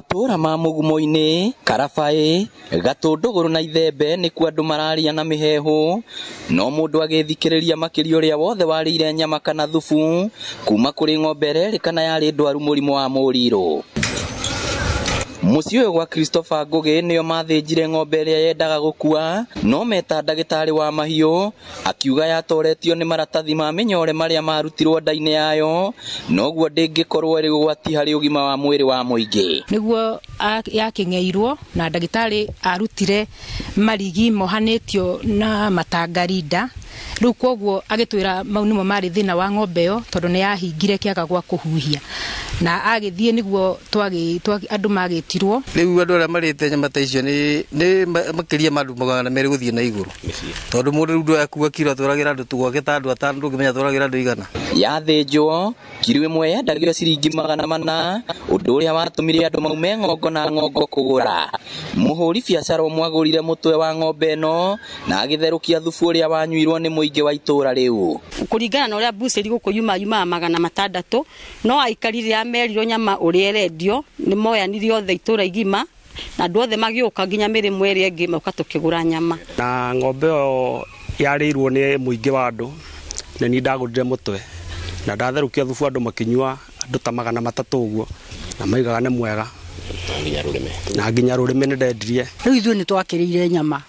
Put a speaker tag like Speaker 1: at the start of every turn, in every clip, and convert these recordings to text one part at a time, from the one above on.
Speaker 1: Matũũra ma Mũgumo-inĩ, Karabaĩ, Gatũndũgũrũ na Ithembe nĩkuo andũ mararia na mĩheehũ, no mũndũ agĩthikĩrĩria makĩria ũrĩa wothe warĩire nyama kana thubu kuma kũrĩ ng'ombe ĩrĩa kana yarĩ ndwaru mũrimũ wa mũrirũ. Mũciĩ ũyũ gwa Christopher Ngũgĩ nĩo mathĩnjire ng'ombe ĩrĩa yendaga gũkua, no meta ndagĩtarĩ wa mahiũ akiuga yatoretio nĩ maratathi ma mĩnyore marĩa marutirwo nda-inĩ yayo, noguo ndĩngĩkorwo ĩrĩ ũgwati harĩ ũgima wa mwĩrĩ wa mũingĩ.
Speaker 2: Nĩguo yakĩng'eirwo na ndagĩtarĩ arutire marigi mohanĩtio na matangarinda. Rĩu koguo agĩtwĩra mau nĩmo marĩ thĩna wa ng'ombe ĩyo tondũ nĩ yahingire kĩaga gwa kũhuhia. Na agĩthiĩ nĩguo andũ magĩtirwo.
Speaker 3: Rĩu andũ arĩa marĩte nyama ta icio nĩ makĩria ma andũ 200 gũthiĩ na igũrũ. Tondũ mũndũ rĩu ndoya kiro atwaragĩra andũ gwake ta andũ atano, ndũngĩmenya atwaragĩra andũ igana.
Speaker 1: Yathĩnjwo kiro ĩmwe yendagio ciringi 400, ũndũ ũrĩa watũmire andũ maume ng'ongo na ng'ongo kũgũra. Mũhũri biacara ũmwe agũrire mũtwe wa ng'ombe ĩno na agĩtherũkia thubu ũrĩa wanyuirwo nĩ mũingĩ wa itũũra rĩu.
Speaker 4: Kũringana na ũrĩa mbucĩri gũkũ yumaga 600, no aikari rĩrĩa merirwo nyama ũrĩa ĩrendio nĩ moyanire othe itũũra igima na andũ othe magĩũka nginya mĩrĩmo ĩrĩa ĩngĩ moka tũkĩgũra nyama.
Speaker 5: Na ng'ombe ĩyo yarĩirwo nĩ mũingĩ wa andũ, na niĩ ndagũrire mũtwe na ndatherũkia thubu andũ makĩnyua andũ ta 300 ũguo, na maigaga nĩ mwega na nginya rũrĩmĩ nĩ ndendirie.
Speaker 6: Rĩu ithuĩ nĩ twakĩrĩire nyama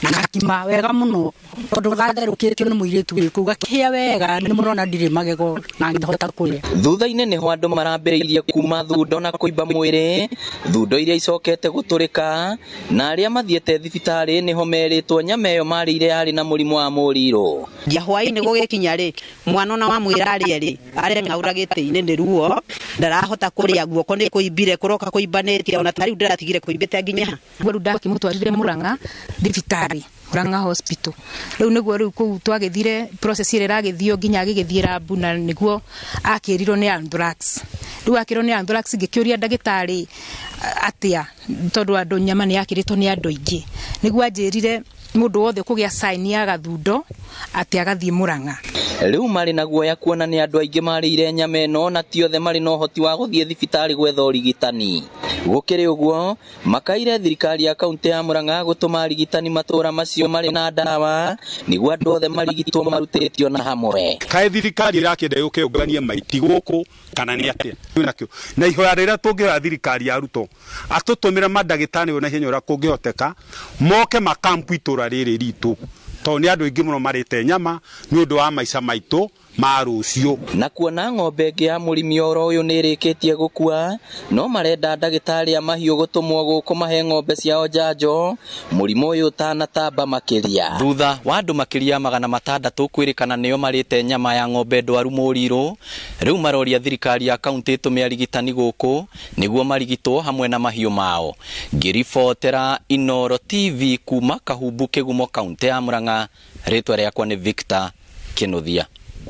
Speaker 6: na gakima wega mũno tondũ gatherũkĩtio nĩ mũirĩtu wĩ kũu gakĩhĩa wega, nĩ mũrona ndirĩ magego na ngĩhota kũrĩa.
Speaker 1: Thutha-inĩ nĩho andũ marambĩrĩirie kuma thundo na kũimba mwĩrĩ, thundo iria icokete gũtũrĩka, na arĩa mathiĩte thibitarĩ nĩho merĩtwo nyama ĩyo marĩire yarĩ na mũrimũ wa mũrirũ.
Speaker 7: Ngia hwaĩ-inĩ gũgĩkinya rĩ, mwana ona wamwĩra arĩe rĩ, areng'aũra gĩtĩ-inĩ nĩ ruo, ndarahota kũrĩa, guoko nĩ kũimbire, kũroka kũimbanĩtie, ona ta rĩu ndĩratigire kũimbĩte nginya ha.
Speaker 2: Nĩguo rĩu ndakĩmũtwarire Murang'a thibitarĩ, Murang'a hospital. Rĩu nĩguo rĩu kũu twagĩthire process ĩrĩa ĩragĩthio nginya agĩgĩthiĩ lab, na nĩguo akĩrirwo nĩ anthrax. Rĩu akĩrwo nĩ anthrax ngĩkĩũria ndagĩtarĩ atĩa, tondũ andũ nyama nĩ yakĩrĩtwo nĩ andũ aingĩ. Nĩguo anjĩrire mũndũ wothe kũgĩa sign ya gathundo atĩ agathiĩ Murang'a.
Speaker 1: Rĩu marĩ na guoya kuona nĩ andũ aingĩ marĩire nyama ĩno na ti othe marĩ na ũhoti wa gũthiĩ thibitarĩ gwetha ũrigitani. Gũkĩrĩ ũguo, makaire thirikari ya kaunti ya Murang'a gũtũma arigitani matũũra macio marĩ na ndawa nĩguo andũ othe marigitwo marutĩtio na hamwe.
Speaker 8: Kaĩ thirikari ĩrakĩenda yũke yũnganie maiti gũkũ kana nĩ atĩa? Nakĩo na ihoya rĩrĩa tũngĩhoya thirikari ya Ruto atũtũmĩre mandagĩtarĩ na ihenya ũrĩa kũngĩhoteka moke makampu itũũra rĩrĩ ritũ, tondũ nĩ andũ aingĩ mũno marĩte nyama nĩ ũndũ wa maica maitũ ma rũciũ.
Speaker 1: Na kuona ng'ombe ĩngĩ ya mũrĩmi oro ũyũ nĩ ĩrĩkĩtie gũkua, no marenda ndagĩtarĩ a mahiũ gũtũmwo gũkũ mahe ng'ombe ciao njanjo mũrimũ ũyũ ũtanatamba makĩria. Thutha wa andũ makĩria 600 kwĩrĩkana nĩo marĩte nyama ya ng'ombe ndwaru mũrirũ, rĩu maroria thirikari ya kaunti ĩtũme arigitani gũkũ nĩguo marigitwo hamwe na mahiũ mao. Ngĩribotera Inooro TV kuma Kahumbu Kĩgumo, kaunti ya Murang'a, rĩtwa rĩakwa nĩ Victor Kinuthia.